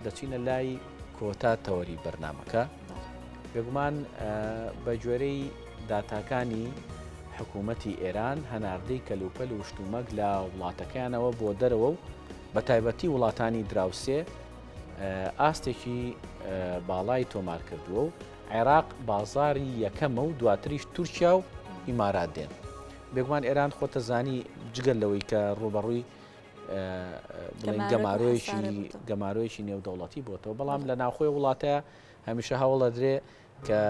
دەچینە لای کۆتا تەوەری بەرنامەکە. بێگومان بە گوێرەی داتاکانی حکوومەتی ئێران هەناردەی کەلوپەل و شتومەک لە وڵاتەکەیانەوە بۆ دەرەوە و بە تایبەتی وڵاتانی دراوسێ ئاستێکی باڵای تۆمار کردووە و عێراق بازاری یەکەمە و دواتریش تورکیا و ئیمارات دێن. بێگومان ئێران خۆتەزانی جگەل لەوەی کە ڕوبەڕووی بڵێن گەمارۆیەکی گەمارۆیەکی نێودەوڵەتی بۆتەوە بەڵام لە ناوخۆی وڵاتە هەمیشە هەوڵەدرێ کە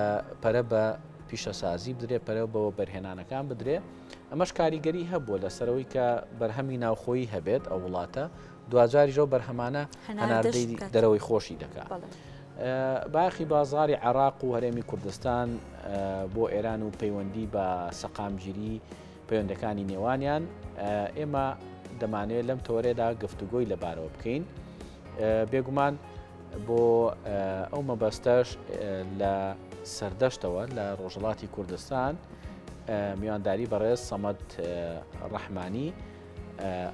پەرە بە پیشەسازی بدرێ پەرە بە وەبەرهێنانەکان بدرێ ئەمەش کاریگەری هەبووە لەسەرەوەی کە بەرهەمی ناوخۆیی هەبێت ئەو وڵاتە دواجاریش ئەو بەرهەمانە هەناردەی دەرەوەی خۆشی دەکات. باخی بازاری عراق و هەرێمی کوردستان بۆ ئێران و پەیوەندی بە سەقامگیری پەیوەندەکانی نێوانیان ئێمە دەمانەوێت لەم تۆرێدا گفتوگۆی لەبارەوە بکەین بێگومان بۆ ئەو مەبەستەش لە سەردەشتەوە لە ڕۆژهەڵاتی کوردستان میوانداری بەڕێز سەمەد ڕەحمانی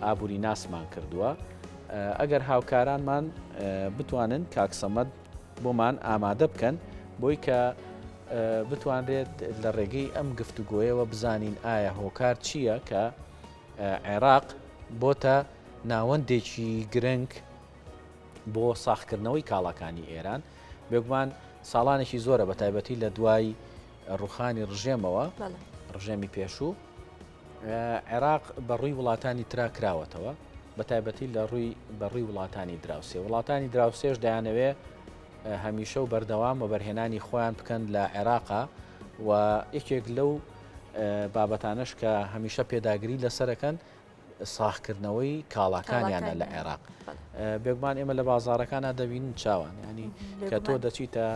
ئابووری ناسمان کردووە ئەگەر هاوکارانمان بتوانن کاک سەمەد بۆمان ئامادە بکەن بۆی کە بتوانرێت لە ڕێگەی ئەم گفتوگۆیەوە بزانین ئایا هۆکار چییە کە عێراق بۆتە ناوەندێکی گرنگ بۆ ساخکردنەوەی کاڵاکانی ئێران بێگومان ساڵانێکی زۆرە بە تایبەتی لە دوای ڕوخانی ڕژێمەوە ڕژێمی پێشوو عێراق بە ڕووی وڵاتانی ترا کراوەتەوە بە تایبەتی لە ڕووی بە ڕووی وڵاتانی دراوسێ وڵاتانی دراوسێش دەیانەوێ هەمیشە و بەردەوام وەبەرهێنانی خۆیان بکەن لە عێراقا و یەکێک لەو بابەتانەش کە هەمیشە پێداگری لەسەرەکەن ساغکردنەوەی کاڵاکانیانە لە عێراق. بێگومان ئێمە لە بازاڕەکانا دەبینین چاوان ینی کە تۆ دەچیتە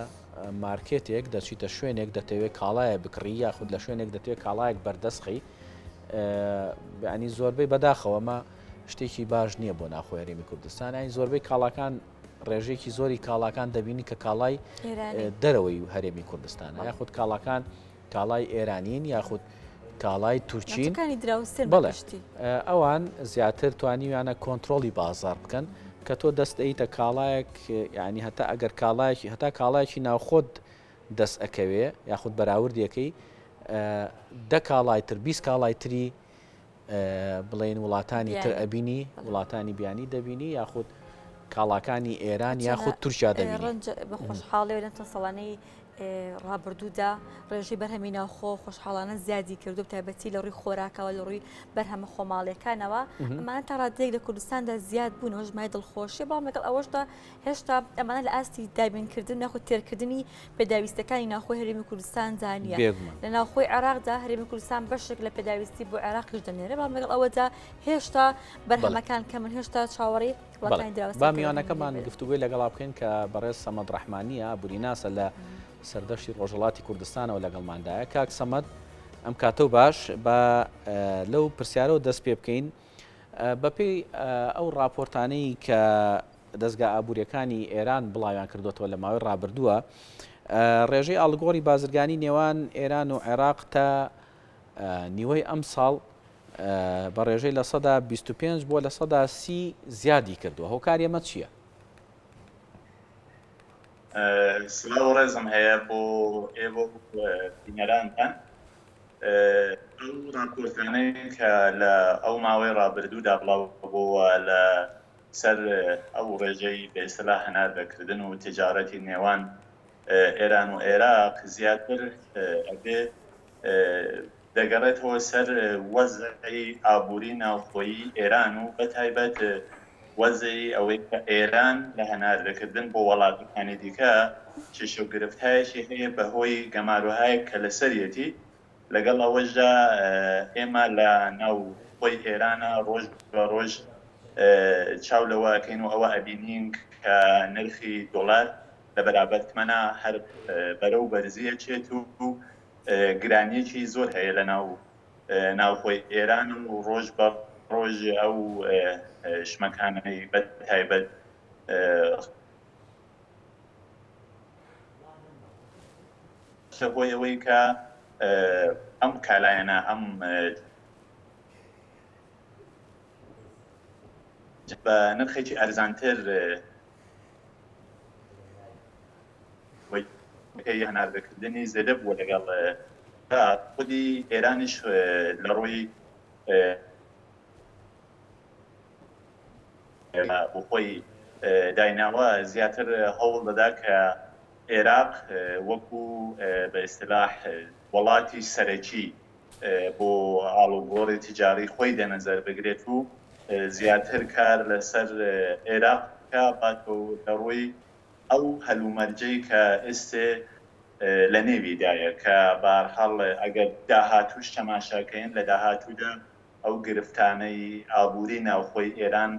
مارکێتێک دەچیتە شوێنێک دەتەوێت کاڵایە بکڕی یاخود لە شوێنێک دەتەوێت کاڵایەک بەردەستخی ینی زۆربەی بەداخەوەمە شتێکی باش نییە بۆ ناخۆی هەرێمی کوردستان ینی زۆربەی کاڵاکان ڕێژێکی زۆری کاڵاکان دەبینی کە کاڵای دەرەوەی هەرێمی کوردستانە یاخود کاڵاکان کاڵای ئێرانین یاخود کاڵای تورکین بەڵێ ئەوان زیاتر توانیویانە کۆنترۆڵی بازار بکەن کە تۆ دەست ئەیتە کاڵایەک یعنی هەتا ئەگەر کاڵایەکی هەتا کاڵایەکی ناوخۆت دەست ئەکەوێ یاخود بەراوردەکەی دە کاڵای تر 20 کاڵای تری بڵێین وڵاتانی تر ئەبینی وڵاتانی بیانی دەبینی یاخود کاڵاکانی ئێران یاخود تورکیا دەبینی. ڕەنج بە خۆشحاڵیەوە لەم چەند ساڵانەی ڕابردوودا ڕێژەی بەرهەمی ناوخۆ خۆشحاڵانە زیادی کردو تایبەتی لە ڕووی خۆراکەوە لە ڕووی بەرهەمە خۆماڵیەکانەوە ئەمانە تا ڕادەیەک لە کوردستاندا زیاد بوون هەژمای دڵخۆشیە بەڵام لەگەڵ ئەوەشدا هێشتا ئەمانە لە ئاستی دابینکردن یاخود تێرکردنی پێداویستەکانی ناوخۆی هەرێمی کوردستاندا نییە. لە ناوخۆی عێراقدا هەرێمی کوردستان بەشێک لە پێداویستی بۆ عێراقیش دەنێرێ، بەڵام لەگەڵ ئەوەدا هێشتا بەرهەمەکان کەمن، هێشتا چاوەڕێی وڵاتانی دراوسێ با میوانەکەمان گفتوگۆی لەگەڵا بکەین کە بەڕێز سەمەد ڕەحمانییە، ئابووریناسە لە سەردەشتی ڕۆژهەڵاتی کوردستانەوە لەگەڵماندایە. کاک سەمەد ئەم کاتەو باش، با لەو پرسیارەوە دەست پێ بکەین. بەپێی ئەو ڕاپۆرتانەی کە دەزگا ئابوورییەکانی ئێران بڵاویان کردووەتەوە لە ماوەی ڕابردووە، ڕێژەی ئاڵوگۆڕی بازرگانی نێوان ئێران و عێراق تا نیوەی ئەمساڵ بە ڕێژەی 25% بۆ 30% زیادی کردووە. هۆکاری ئەمە چییە؟ سڵاو و ڕێزم هەیە بۆ ئێوە و بینەرانتان. ئەو ڕاپۆرتانەی کە لە ئەو ماوەی ڕابردوودا بڵاو بۆوە لە سەر ئەو ڕێژەی بە ئیستلاح هەناردەکردن و تجارەتی نێوان ئێران و عێراق زیاتر ئەبێ دەگەڕێتەوە سەر وەزعی ئابووری ناوخۆیی ئێران و بە تایبەت وەزعی ئەوەی کە ئێران لە هەناردەکردن بۆ وەڵاتەکانی دیکە کێشە و گرفتهایەکی هەیە بە هۆی گەمارۆهایەک کە لەسەریەتی لەگەڵ ئەوەشدا ئێمە لە ناو خۆی ئێرانە ڕۆژ بە ڕۆژ چاو لەوە ئەکەین و ئەوە ئەبینین کە نرخی دۆلار لە بەرابەر تمەنا هەر بەرەو بەرزی ئەچێت و گرانیەکی زۆر هەیە لە ناو ناوخۆی ئێران و ڕۆژ بە ڕۆژ ئەو شمەکانەی بە تایبەت هۆی ئەوەی کە ئەم کالایەنە ئەم بە نرخێکی ئەرزانتر. وەی هەناردەکردنی زێدە بووە لەگەڵ خودی ئێرانیش لە ڕووی بۆ خۆی دایناوە زیاتر هەوڵ دەدا کە عێراق وەکو بە ئیستلاح وڵاتی سەرەکی بۆ ئاڵوگۆڕی تجاری خۆی دەنەزەر بگرێت و زیاتر کار لەسەر عێراق بکا باتەوە لە ڕووی ئەو هەلومەرجەی کە ئێستێ لە نێویدایە کە بەهەرحاڵ ئەگەر داهاتووش تەماشاکەین لە داهاتوودا ئەو گرفتانەی ئابووری ناوخۆی ئێران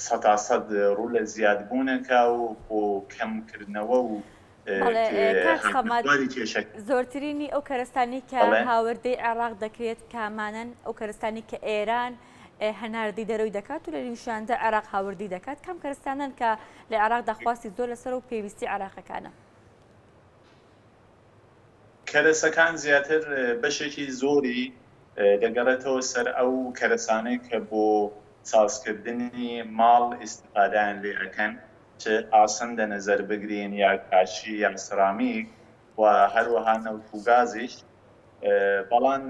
سەتاسەد ڕوو لە زیادبوونەکە و بۆ کەمکردنەوە و بەڵێ کاک سەمەد هاتنەخواری کێشەکە. زۆرترینی ئەو کەرەستانەی کە بەڵێ. هاوردەی عێراق دەکرێت کامانەن؟ ئەو کەرەستانەی کە ئێران هەناردەی دەرەوەی دەکات و لە نێویشیاندا عێراق هاوردەی دەکات کام کەرەستانەن کە لە عێراقدا خواستی زۆر لەسەرە و پێویستی عێراقەکانە؟ کەرەسەکان زیاتر بەشێکی زۆری دەگەڕێتەوە سەر ئەو کەرەسانەی کە بۆ سازکردنی ماڵ ئیستفادەیان لێ ئەکەن چ ئاسن دە نەزەر بگرین یا کاشی یا سرامیک و هەروەها نەوت و گازیش بەڵام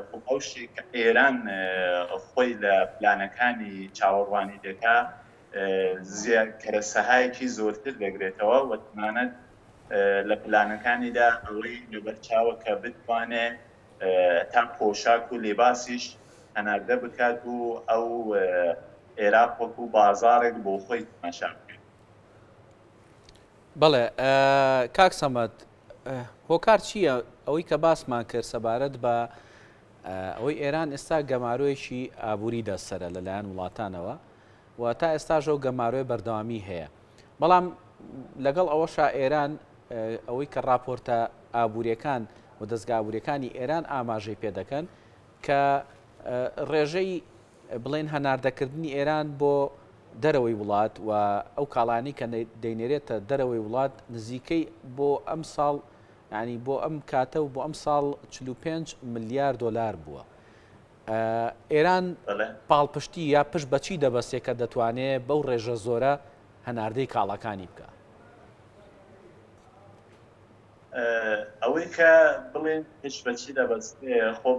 خۆ ئەو شتێک کە ئێران خۆی لە پلانەکانی چاوەڕوانی دەکا کەرەسەهایەکی زۆرتر دەگرێتەوە و تەنانەت لە پلانەکانیدا ئەوەی لەبەرچاوە کە بتوانێ تا پۆشاک و لیباسیش هەناردە بکات و ئەو عێراق وەکو بازاڕێک بۆ خۆی تەماشا بکات. بەڵێ کاک سەمەد هۆکار چییە ئەوەی کە باسمان کرد سەبارەت بە ئەوەی ئێران ئێستا گەمارۆیەکی ئابووری دەسەرە لەلایەن وڵاتانەوە و تا ئێستاش ئەو گەمارۆیە بەردەوامی هەیە بەڵام لەگەڵ ئەوەشا ئێران ئەوەی کە راپۆرتە ئابووریەکان و دەستگا ئابووریەکانی ئێران ئاماژەی پێ دەکەن کە ڕێژەی بڵێن هەناردەکردنی ئێران بۆ دەرەوەی وڵات و ئەو کاڵانی کە دەینێرێتە دەرەوەی وڵات نزیکەی بۆ ئەم ساڵ ینی بۆ ئەم کاتە و بۆ ئەم ساڵ 45 ملیار دلار بووە. ئێران پاڵپشتی یا پشت بە چی دەبەستێ کە دەتوانێ بەو ڕێژە زۆرە هەناردەی کاڵاکانی بکا؟ ئەوەی کە بڵێن پشت بە چی دەبەستێ خۆ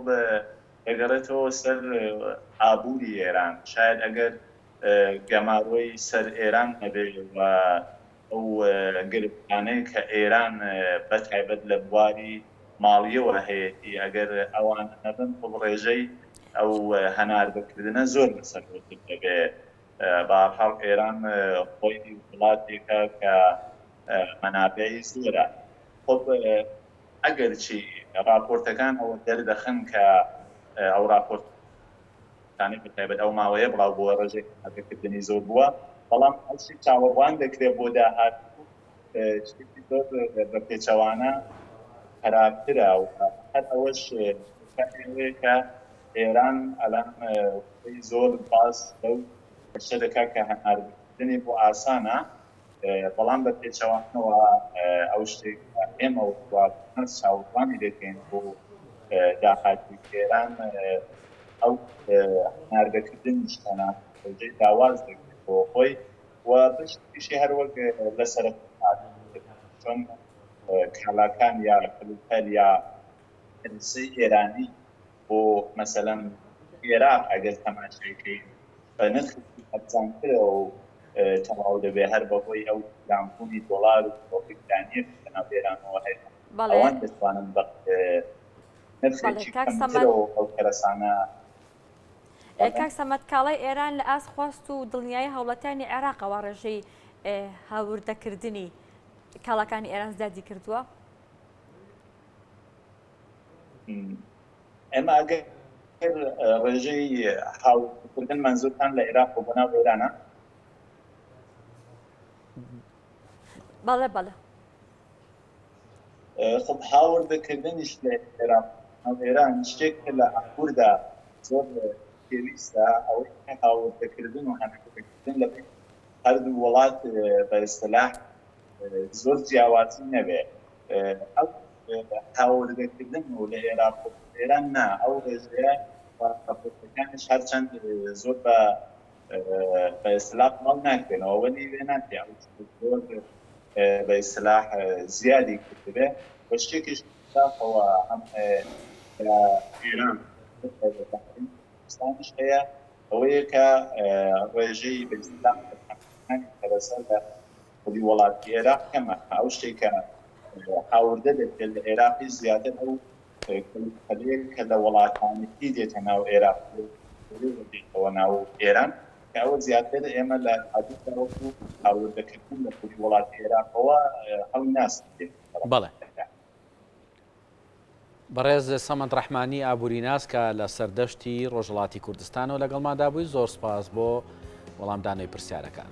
دەگەڕێتەوە سەر ئابووری ئێران. شاید ئەگەر گەمارۆی سەر ئێران نەبێ و ئەو گرفتانەی کە ئێران بە تایبەت لە بواری ماڵییەوە هەیەتی ئەگەر ئەوانە نەبن خۆ ڕێژەی ئەو هەناردەکردنە زۆر بەسەرکەوتر دەبێ. بە هەرحاڵ ئێران خۆی وڵاتێکە کە مەنابعی زۆرە. خۆ ئەگەرچی ڕاپۆرتەکان ئەوە دەردەخەن کە ئەو ڕاپۆرتانەی بە تایبەت ئەو ماوەیە بڵاو بووە ڕێژەی هەناردەکردنی زۆر بووە، بەڵام هەرچی چاوەڕوان دەکرێت بۆ داهاتوو شتێکی زۆر بە پێچەوانە خراپترە و هەر ئەوەش ئەوەیە کە ئێران ئەلان خۆی زۆر باس لەو بەشە دەکات کە هەناردەکردنی بۆ ئاسانە، بەڵام بە پێچەوانەوە ئەو شتێک ئێمە وەکو چاوەڕوانی دەکەین بۆ داهاتووی ئێران ئەو هەناردەکردنیش تەنانەت ڕێژەی لاواز دەگرێتەوە خۆی و بەشێکیشی هەر وەک لە سەرەتا هات چۆن کالاکان یا کەلوپەل یا کەرەسەی ئێرانی بۆ مەسەلەن عێراق ئەگەر تەماشای کەین بە نرخێکی هەرزانترەوە و تەواو دەبێ هەر بەهۆی ئەو گرانبوونی دۆڵار و دۆخی گرانییە کە لەناو ئێرانەوە هەیە ئەوان دەتوانن بە نرخێکی کەمترەوە ئەو کەرەسانە کاک سەمەد کاڵای ئێران لە ئاست خواست و دڵنیایی هاوڵاتیانی عێراقەوە ڕێژەی هاوردەکردنی کاڵاکانی ئێران زیادی کردووە؟ ئێمە ئەگەر ڕێژەی هاوردەکردن مەنزورتان لە عێراق بۆ ناو ئێرانە؟ بەڵێ بەڵێ. خب هاوردەکردنیش لە عێراق ناو ئێران شتێک کە لە ئابووردا زۆر پێویستە ئەوەی کە هاوردەکردن و هەناردەکردن لە هەردوو وڵات بە ئیستلاح زۆر جیاوازی نەبێ ئەو هاوردەکردن و لە عێراق و ئێران نا ئەو ڕێژەیە راپۆرتەکانیش هەرچەند زۆر بە بە ئیستلاح بڵاو ناکرێنەوە وەلی وێ ناکرێ ئەو زۆر. بە ئیستلاح زیادی کردبێ و شتێکیش بەداخەوە هەم لە ئێران کوردستانیش هەیە ئەوەیە کە ڕێژەی بە ئیستلاح بەرهەمەکانی کەرەسە لە خودی وڵاتی عێراق کەمە. ئەو شتێک کە هاوردە دەکرێت لە عێراقی زیاتر ئەو کەلوپەلەیە کە لە وڵاتانی دی دێتە ناو عێراق دێتەوە ناو ئێران کە ئەوە زیاتر ئێمە لە عادەتدا وەکو هاوردەکردن لە خودی وڵاتی عێراقەوە هەڵیناسێت. بەڵێ. بەڕێز سەمەد ڕەحمانی ئابووریناس کە لە سەردەشتی ڕۆژهەڵاتی کوردستانەوە لەگەڵماندا بووی زۆر سپاس بۆ وەڵامدانەوەی پرسیارەکان.